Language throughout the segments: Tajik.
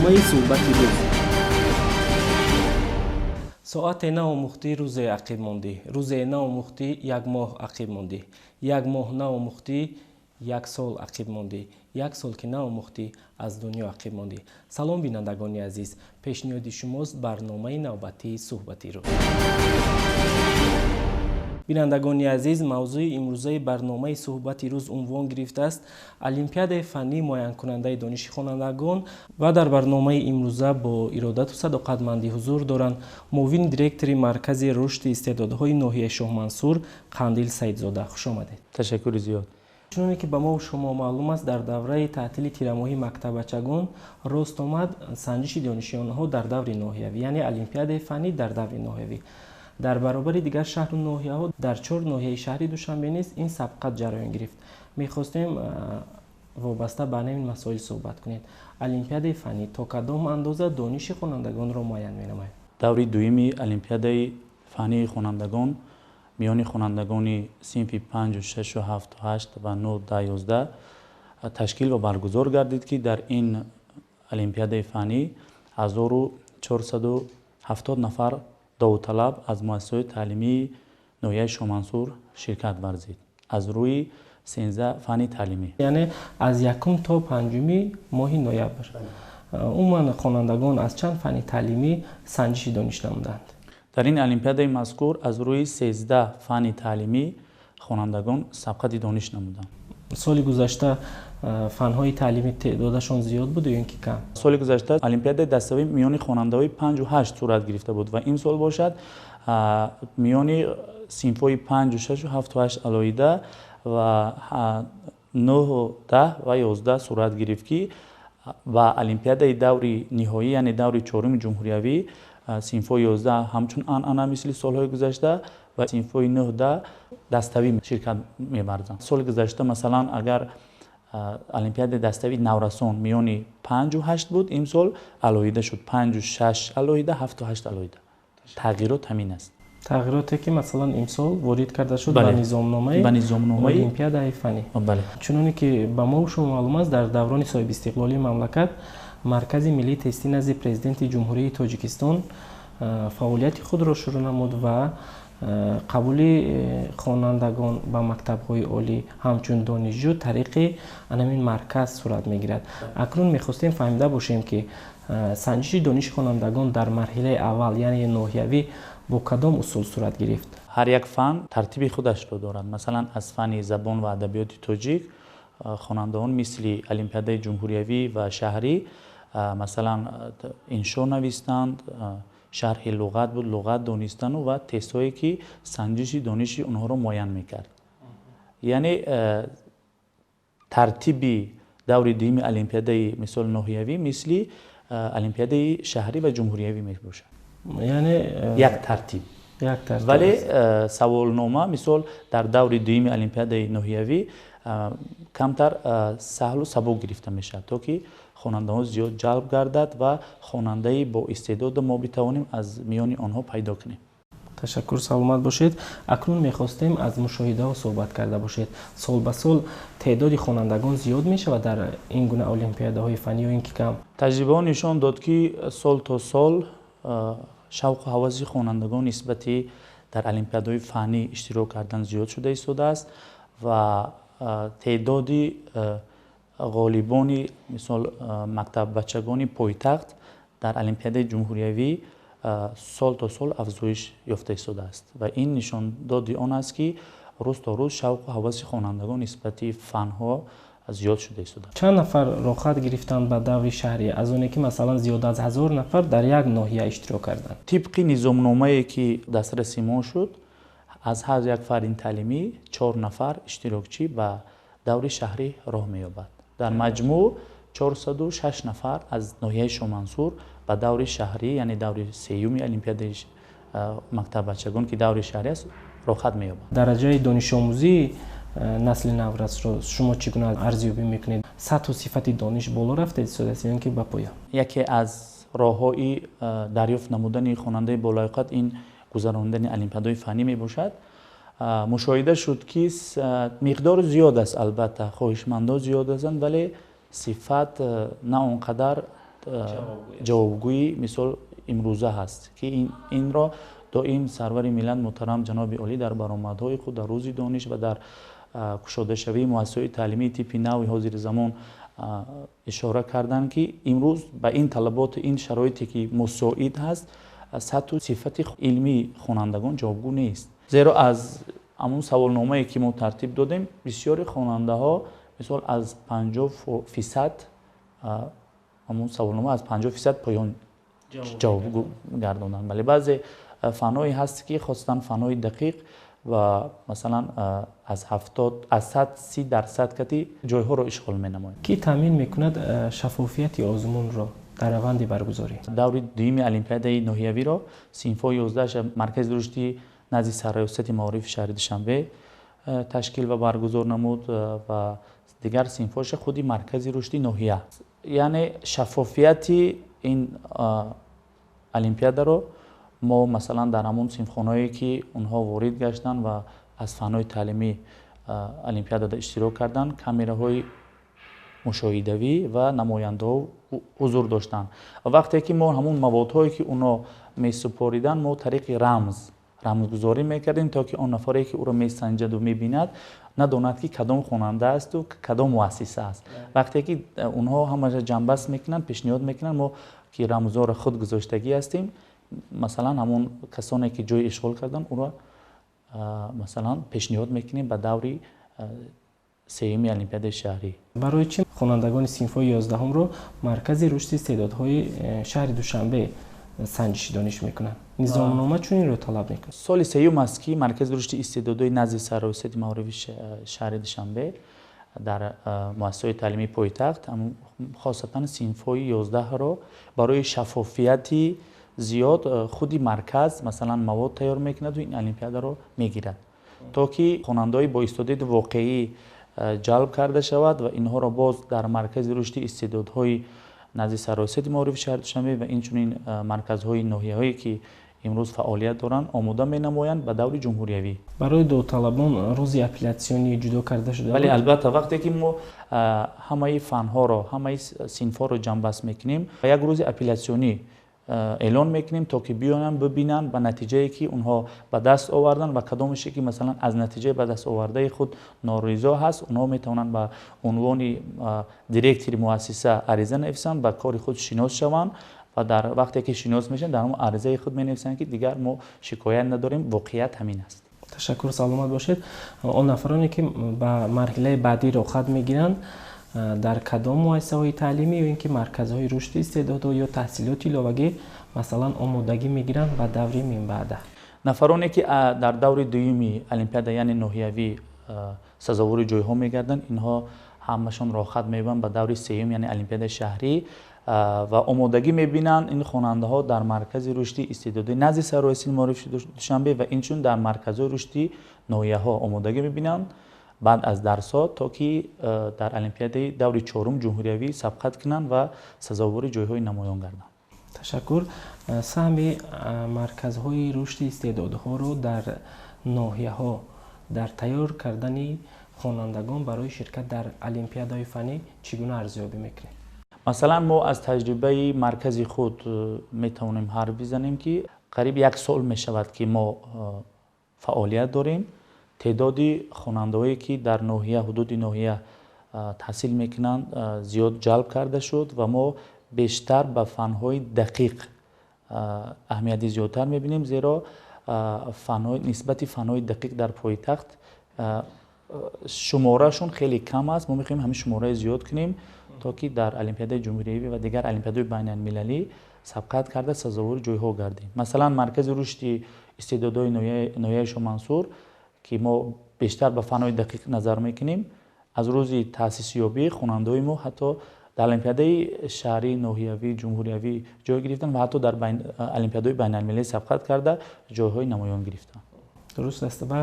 Барномаи «Суҳбати рӯз». Соате наомӯхтӣ, рӯзе ақиб мондӣ, рӯзе наомӯхтӣ, як моҳ ақиб мондӣ, як моҳ наомӯхтӣ, як сол ақиб мондӣ, як сол ки наомӯхтӣ, аз дунё ақиб мондӣ. Салом, бинандагони азиз! Пешниҳоди шумост барномаи навбатии «Суҳбати рӯз». Бинандагони азиз, мавзӯи имрӯзаи барномаи «Суҳбати рӯз» унвон гирифтааст «Олимпиадаи фаннӣ муайянкунандаи дониши хонандагон». Ва дар барномаи имрӯза бо иродату садоқатмандӣ ҳузур доранд муовини директори Маркази рушди истеъдодҳои ноҳияи Шоҳмансур Қандил Саидзода. Хуш омадед. Ташаккури зиёд. Чуноне ки ба мо шумо маълум аст, дар давраи таътили тирамоҳии мактаббачагон рост омад санҷиши дониши онҳо дар даври ноҳиявӣ, яъне олимпиадаи фаннӣ дар даври ноҳиявӣ. Дар баробари дигар шаҳру ноҳияҳо дар чор ноҳияи шаҳри Душанбе низ ин сабқат ҷараён гирифт. Мехостем вобаста ба ҳамин масоил суҳбат кунед. Олимпиадаи фаннӣ то кадом андоза дониши хонандагонро муайян менамояд? Даври дуюми олимпиадаи фаннии хонандагон миёни хонандагони синфи панҷу, шашу, ҳафту, ҳашт ва нӯ, 10, 11 ташкил ва баргузор гардид, ки дар ин олимпиадаи фаннӣ 1470 нафар довталаб аз муассисаҳои таълимии ноҳияи Шоҳмансур ширкат варзид аз рӯи 13 фанни таълимӣ. Яъне аз якум то панҷуми моҳи ноябр умуман хонандагон аз чанд фанни таълимӣ санҷиши дониш намуданд? Дар ин олимпиадаи мазкур аз рӯи 13 фанни таълимӣ хонандагон сабқати дониш намуданд. Соли гузашта фанҳои таълимӣ теъдодашон зиёд буд ё ин ки кам? Соли гузашта олимпиадаи даставӣ миёни хонандаҳои панҷу ҳашт сурат гирифта буд ва имсол бошад, миёни синфҳои панҷу, шашу, ҳафту, ҳашт алоҳида ва нӯҳу, 10 ва 11 сурат гирифт, ки ба олимпиадаи даври ниҳоӣ, яъне даври чоруми ҷумҳуриявӣ, синфҳои 11 ҳамчун анъана, мисли солҳои гузашта, ва синфҳои нӯҳ, 10 даставӣ ширкат меварзанд. Соли гузашта, масалан, агар олимпиадаи даставии наврасон миёни панҷу ҳашт буд, имсол алоҳида шуд: панҷу шаш алоҳида, ҳафту ҳашт алоҳида. Тағйирот ҳамин аст. Тағйироте ки, масалан, имсол ворид карда шуд ба низомномаи ба низомномаи олимпиадаи фаннӣ. Бале. Чуноне ки ба мо шумо маълум аст, дар даврони соҳибистиқлолии мамлакат Маркази миллии тестӣ назди Президенти Ҷумҳурии Тоҷикистон фаъолияти худро шурӯъ намуд ва қабули хонандагон ба мактабҳои олӣ ҳамчун донишҷӯ тариқи анамин марказ сурат мегирад. Акнун мехостем фаҳмида бошем, ки санҷиши дониши хонандагон дар марҳилаи аввал, яъне ноҳиявӣ, бо кадом усул сурат гирифт? Ҳар як фан тартиби худашро дорад. Масалан, аз фанни забон ва адабиёти тоҷик хонандагон мисли олимпиадаи ҷумҳуриявӣ ва шаҳрӣ, масалан, иншо навистанд, шарҳи луғат буд, луғат донистану ва тестҳое, ки санҷиши дониши онҳоро муайян мекард. Яъне тартиби даври дуюми олимпиадаи, мисол, ноҳиявӣ мисли олимпиадаи шаҳрӣ ва ҷумҳуриявӣ мебошад. Яъне як тартиб. Як тартиб. Вале саволнома, мисол, дар даври дуюми олимпиадаи ноҳиявӣ камтар саҳлу сабук гирифта мешавад, то ки хонандаҳо зиёд ҷалб гардад ва хонандаи боистеъдодро мо битавонем аз миёни онҳо пайдо кунем. Ташаккур, саломат бошед. Акнун мехостем аз мушоҳидаҳо суҳбат карда бошед. Сол ба сол теъдоди хонандагон зиёд мешавад дар ин гуна олимпиадаҳои фаннӣ ё ин ки кам? Таҷрибаҳо нишон дод, ки сол то сол шавқу ҳаваси хонандагон нисбати дар олимпиадаҳои фаннӣ иштирок кардан зиёд шуда истодааст ва теъдоди ғолибони, мисол, мактаббачагони пойтахт дар олимпиадаи ҷумҳуриявӣ сол то сол афзоиш ёфта истодааст ва ин нишондоди он аст, ки рӯз то рӯз шавқу ҳаваси хонандагон нисбати фанҳо зиёд шуда истодааст. Чанд нафар роҳхат гирифтанд ба даври шаҳрӣ, аз оне ки, масалан, зиёда аз 1000 нафар дар як ноҳия иштирок карданд? Тибқи низомномае, ки дастраси мо шуд, аз ҳар як фарди таълимӣ чор нафар иштирокчӣ ба даври шаҳрӣ роҳ меёбад. Дар маҷмӯъ 406 нафар аз ноҳияи Шоҳмансур ба даври шаҳрӣ, яъне даври сеюми олимпиадаи мактаббачагон, ки даври шаҳрӣ аст, роҳхат меёбад. Дараҷаи донишомӯзии насли наврасро шумо чӣ гуна арзёбӣ мекунед? Сатҳу сифати дониш боло рафта истодааст ё ин ки ба поён? Яке аз роҳҳои дарёфт намудани хонандаи болояқат ин гузаронидани олимпиадаҳои фаннӣ мебошад. Мушоҳида шуд, ки миқдор зиёд аст, албатта, хоҳишмандо зиёд ҳастанд, вале сифат на он қадар ҷавобгӯи мисол имрӯза ҳаст, ки инро доим сарвари миллат муҳтарам ҷаноби олӣ дар баромадҳои худ дар рӯзи дониш ва дар кушодашавии муассисаҳои таълимии типи нави ҳозири замон ишора карданд, ки имрӯз ба ин талаботи ин шароите ки мусоид ҳаст, сатҳу сифати илмии хонандагон ҷавобгӯ нест. Зеро аз ҳамун саволномае ки мо тартиб додем, бисёри хонандаҳо мисол аз 50%, ҳамун саволнома аз 50% поён ҷавобгӯ гардонанд. Бале, баъзе фанҳое ҳаст, ки хосатан фанҳои дақиқ ва масалан аз 70, аз 130% кати ҷойҳоро ишғол менамояд. Кӣ таъмин мекунад шаффофияти озмунро дар раванди баргузорӣ? Даври дуюми олимпиадаи ноҳиявиро синфҳои 11 маркази рушди назди сарраёсати маорифи шаҳри Душанбе ташкил ва баргузор намуд ва дигар синфҳоша худи маркази рушди ноҳия. Яъне шаффофияти ин олимпиадаро мо масалан дар ҳамон синфхонаҳое ки онҳо ворид гаштанд ва аз фанҳои таълимӣ олимпиадада иштирок карданд, камераҳои мушоҳидавӣ ва намояндаҳо ҳузур доштанд. Ва вақте ки мо ҳамон маводҳое ки онҳо месупориданд, мо тариқи рамзгузорӣ мекардем, то ки он нафаре ки ӯро месанҷаду мебинад, надонад ки кадом хонанда асту кадом муассиса аст. Вақте ки онҳо ҳамаша ҷамъбаст мекунанд, пешниҳод мекунанд, мо ки рамзҳоро худ гузоштагӣ ҳастем, масалан ҳамон касоне ки ҷой ишғол карданд, ӯро масалан пешниҳод мекунем ба даври сеюми олимпиадаи шаҳрӣ. Барои чӣ хонандагони синфҳои 11-ро маркази рушди истеъдодҳои шаҳри Душанбе санҷиши дониш мекунанд? Низомнома чунинро талаб мекунад? Соли сеюм аст, ки маркази рушди истеъдодҳои назди сарраёсати маорифи шаҳри Душанбе дар муассисаҳои таълимии пойтахт, хосатан синфҳои 11-ро барои шаффофияти зиёд худи марказ масалан мавод тайёр мекунаду ин олимпиадаро мегирад, то ки хонандаҳои бо истеъдоди воқеӣ ҷалб карда шавад ва инҳоро боз дар маркази рушди истеъдодҳои назди сарраёсати маорифи шаҳри Душанбе ва инчунин марказҳои ноҳияҳое ки имрӯз фаъолият доранд, омода менамоянд ба даври ҷумҳуриявӣ. Барои довталабон рӯзи апеллятсионӣ ҷудо карда шуда? Бале, албатта, вақте ки мо ҳамаи фанҳоро, ҳамаи синфҳоро ҷамъбаст мекунем, як рӯзи апеллятсионӣ эълон мекунем, то ки биёянд бибинанд ба натиҷае ки онҳо ба даст оварданд ва кадомеше ки масалан аз натиҷаи ба даст овардаи худ норизо ҳаст, онҳо метавонанд ба унвони директори муассиса ариза нависанд, ба кори худ шинос шаванд ва дар вақте ки шинос мешаванд, дар ҳамон аризаи худ менависанд, ки дигар мо шикоят надорем, воқеият ҳамин аст. Ташаккур, саломат бошед. Он нафароне ки ба марҳилаи баъдӣ роҳхат мегиранд, дар кадом муассисаҳои таълимӣ ё ин ки марказҳои рушди истеъдодҳо ё таҳсилоти иловагӣ масалан омодагӣ мегиранд ба даври минбаъда? Нафароне ки дар даври дуюми олимпиада, яъне ноҳиявӣ, сазовори ҷойҳо мегарданд, инҳо ҳамашон роҳхат меёбанд ба даври сеюм, яъне олимпиадаи шаҳрӣ, ва омодагӣ мебинанд ин хонандаҳо дар маркази рушди истеъдодӣ назди сарраёсати маорифи Душанбе ва инчунин дар марказҳои рушди ноҳияҳо омодагӣ мебинанд баъд аз дарсҳо, то ки дар олимпиадаи даври чорум ҷумҳуриявӣ сабқат кунанд ва сазовори ҷойҳои намоён гарданд. Ташаккур. Саҳми марказҳои рушди истеъдодҳоро дар ноҳияҳо дар тайёр кардани хонандагон барои ширкат дар олимпиадаҳои фаннӣ чӣ гуна арзёбӣ мекунед? Масалан, мо аз таҷрибаи маркази худ метавонем ҳарф бизанем, ки қариб як сол мешавад, ки мо фаъолият дорем. Теъдоди хонандаҳое ки дар ноҳия, ҳудуди ноҳия таҳсил мекунанд, зиёд ҷалб карда шуд ва мо бештар ба фанҳои дақиқ аҳамияти зиёдтар мебинем, зеро нисбати фанҳои дақиқ дар пойтахт шуморашон хеле кам аст. Мо мехоҳем ҳамин шумораро зиёд кунем, то ки дар олимпиадаи ҷумҳуриявӣ ва дигар олимпиадаҳои байналмилалӣ сабқат карда сазовори ҷойҳо гардем. Масалан, маркази рушди истеъдодҳои ноҳияи Шомансур, ки мо бештар ба фанҳои дақиқ назар мекунем, аз рӯзи таъсисёбӣ хонандаҳои мо ҳатто дар олимпиадаи шаҳрӣ, ноҳиявӣ, ҷумҳуриявӣ ҷой гирифтанд ва ҳатто дар олимпиадаҳои байналмилалӣ сабқат карда ҷойҳои намоён гирифтанд. Дуруст аст ва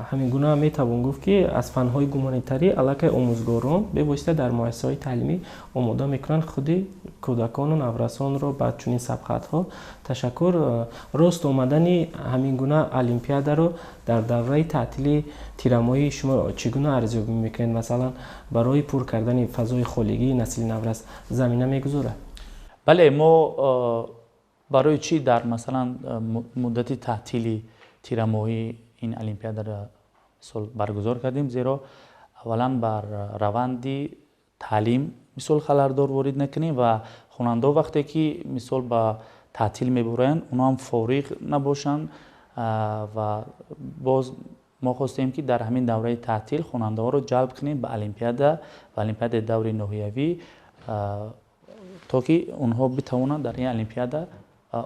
ҳамин гуна метавон гуфт, ки аз фанҳои гуманитарӣ аллакай омӯзгорон бевосита дар муассисаҳои таълимӣ омода мекунанд худи кӯдакону наврасонро ба чунин сабқатҳо. Ташаккур. Рост омадани ҳамин гуна олимпиадаро дар давраи таътили тирамоҳии шумо чӣ гуна арзёбӣ мекунед? Масалан, барои пур кардани фазои холигии насли наврас замина мегузорад? Бале, мо барои чӣ дар масалан муддати таътили тирамоҳӣ ин олимпиадаро мисол баргузор кардем? Зеро аввалан бар раванди таълим мисол халалдор ворид накунем ва хонандаҳо вақте ки мисол ба таътил мебураянд, онҳо ҳам фориғ набошанд ва боз мо хостем, ки дар ҳамин давраи таътил хонандаҳоро ҷалб кунем ба олимпиада ва олимпиадаи даври ноҳиявӣ, то ки онҳо битавонанд дар ин олимпиада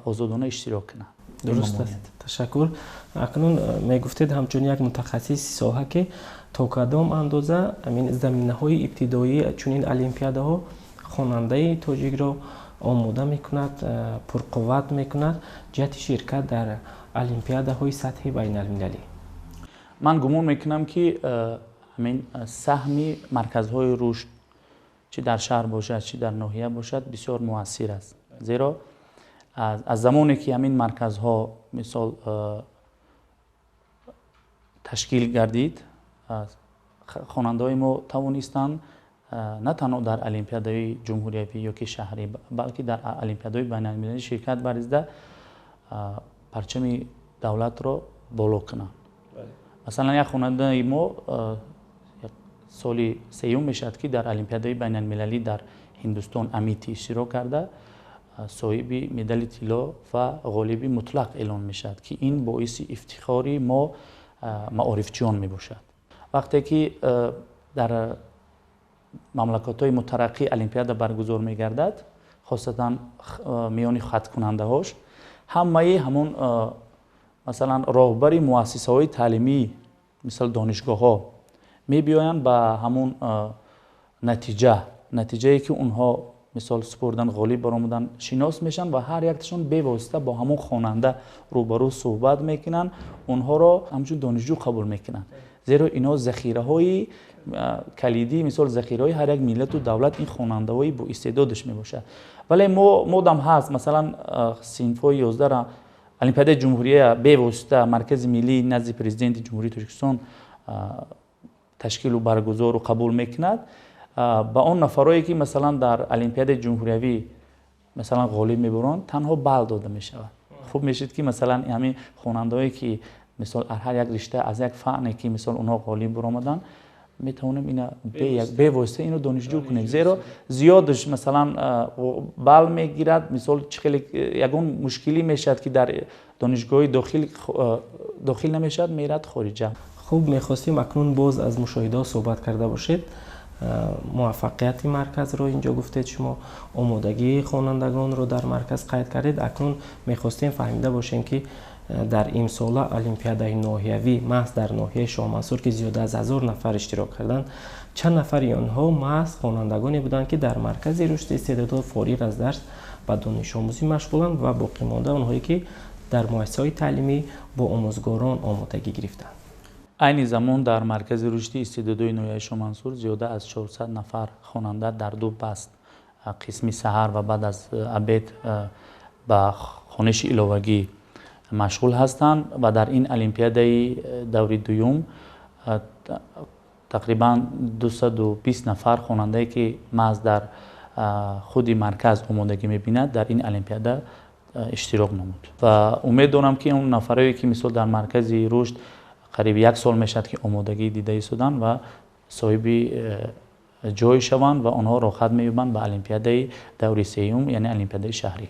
озодона иштирок кунанд. Дуруст аст, ташаккур. Акнун мегуфтед ҳамчун як мутахассиси соҳа, ки то кадом андоза ҳамин заминаҳои ибтидоии чунин олимпиадаҳо хонандаи тоҷикро омода мекунад, пурқувват мекунад ҷиҳати ширкат дар олимпиадаҳои сатҳи байналмилалӣ? Ман гумон мекунам, ки ҳамин саҳми марказҳои рушд, чӣ дар шаҳр бошад, чӣ дар ноҳия бошад, бисёр муассир аст. Зеро аз замоне ки ҳамин марказҳо мисол ташкил гардид, хонандаҳои мо тавонистанд на танҳо дар олимпиадаҳои ҷумҳуриявӣ ё ки шаҳрӣ, балки дар олимпиадаҳои байналмилалӣ ширкат варзида, парчами давлатро боло кунанд. Масалан, як хонандаи мо соли сеюм мешавад, ки дар олимпиадаи байналмилалӣ дар Ҳиндустон Амити иштирок карда, соҳиби медали тилло ва ғолиби мутлақ эълон мешавад, ки ин боиси ифтихори мо маорифчиён мебошад. Вақте ки дар мамлакатҳои мутараққӣ олимпиада баргузор мегардад, хосатан миёни хаткунандаҳош, ҳамаи ҳамон масалан роҳбари муассисаҳои таълимӣ, мисол донишгоҳҳо, мебиёянд ба ҳамон натиҷае ки онҳо мисол супурдан, ғолиб баромадан, шинос мешаванд ва ҳар якташон бевосита бо ҳамон хонанда рӯбарӯ суҳбат мекунанд, онҳоро ҳамчун донишҷӯ қабул мекунанд. Зеро инҳо захираҳои калидӣ, мисол захираҳои ҳар як миллату давлат ин хонандаҳои боистеъдодаш мебошад. Вале мо модам ҳаст, масалан синфҳои 11-ра олимпиадаи ҷумҳурия бевосита Маркази миллии назди Президенти Ҷумҳурии Тоҷикистон ташкилу баргузору қабул мекунад. Ба он нафарое ки масалан дар олимпиадаи ҷумҳуриявӣ масалан ғолиб мебуранд, танҳо балл дода мешавад. Хуб мешид, ки масалан ҳамин хонандаое ки мисол ҳар як ришта аз як фане ки мисол онҳо ғолиб баромаданд, метавонем ина бевосита ино донишҷӯ кунем. Зеро зиёдаш масалан балл мегирад, мисол чӣ хеле ягон мушкилӣ мешавад, ки дар донишгоҳи дохил намешавад, мерад хориҷа. Хуб, мехостем акнун боз аз мушоҳидаҳо суҳбат карда бошед. Муваффақияти марказро инҷо гуфтед шумо, омодагии хонандагонро дар марказ қайд кардед. Акнун мехостем фаҳмида бошем, ки дар имсола олимпиадаи ноҳиявӣ маҳз дар ноҳияи Шоҳмансур, ки зиёда аз 1000 нафар иштирок карданд, чанд нафари онҳо маҳз хонандагоне буданд, ки дар маркази рушди истеъдодҳо фориғ аз дарс ба донишомӯзӣ машғуланд ва боқимонда онҳое ки дар муассисаҳои таълимӣ бо омӯзгорон омодагӣ гирифтанд? Айни замон дар маркази рушди истеъдодҳои ноҳияи Шоҳмансур зиёда аз 400 нафар хонанда дар ду баст, қисми саҳар ва баъд аз обед, ба хониши иловагӣ машғул ҳастанд ва дар ин олимпиадаи даври дуюм тақрибан 220 нафар хонандае ки маҳз дар худи марказ омодагӣ мебинад, дар ин олимпиада иштирок намуд. Ва умед дорам, ки он нафарое ки мисол дар маркази рушд қариб як сол мешавад, ки омодагӣ дида истоданд ва соҳиби ҷой шаванд ва онҳо роҳхат меёбанд ба олимпиадаи даври сеюм, яъне олимпиадаи шаҳрӣ.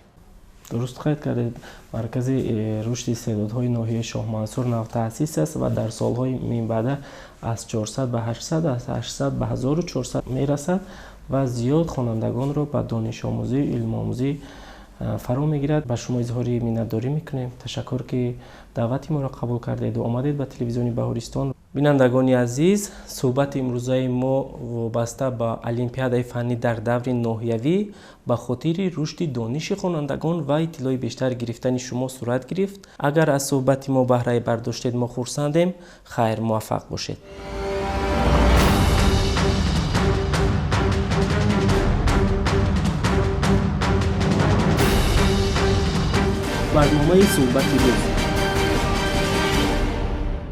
Дуруст қайд кардед, маркази рушди истеъдодҳои ноҳияи Шоҳмансур навтаъсис аст ва дар солҳои минбаъда аз 400 ба 800, аз 800 ба 1400 мерасад ва зиёд хонандагонро ба донишомӯзӣ, илмомӯзӣ фаро мегирад. Ба шумо изҳори миннатдорӣ мекунем. Ташаккур, ки даъвати моро қабул кардеду омадед ба телевизиони Баҳористон. Бинандагони азиз, суҳбати имрӯзаи мо вобаста ба олимпиадаи фаннӣ дар даври ноҳиявӣ ба хотири рушди дониши хонандагон ва иттилои бештар гирифтани шумо сурат гирифт. Агар аз суҳбати мо баҳрае бардоштед, мо хурсандем. Хайр, муваффақ бошед. Барномаи суҳбати рӯз.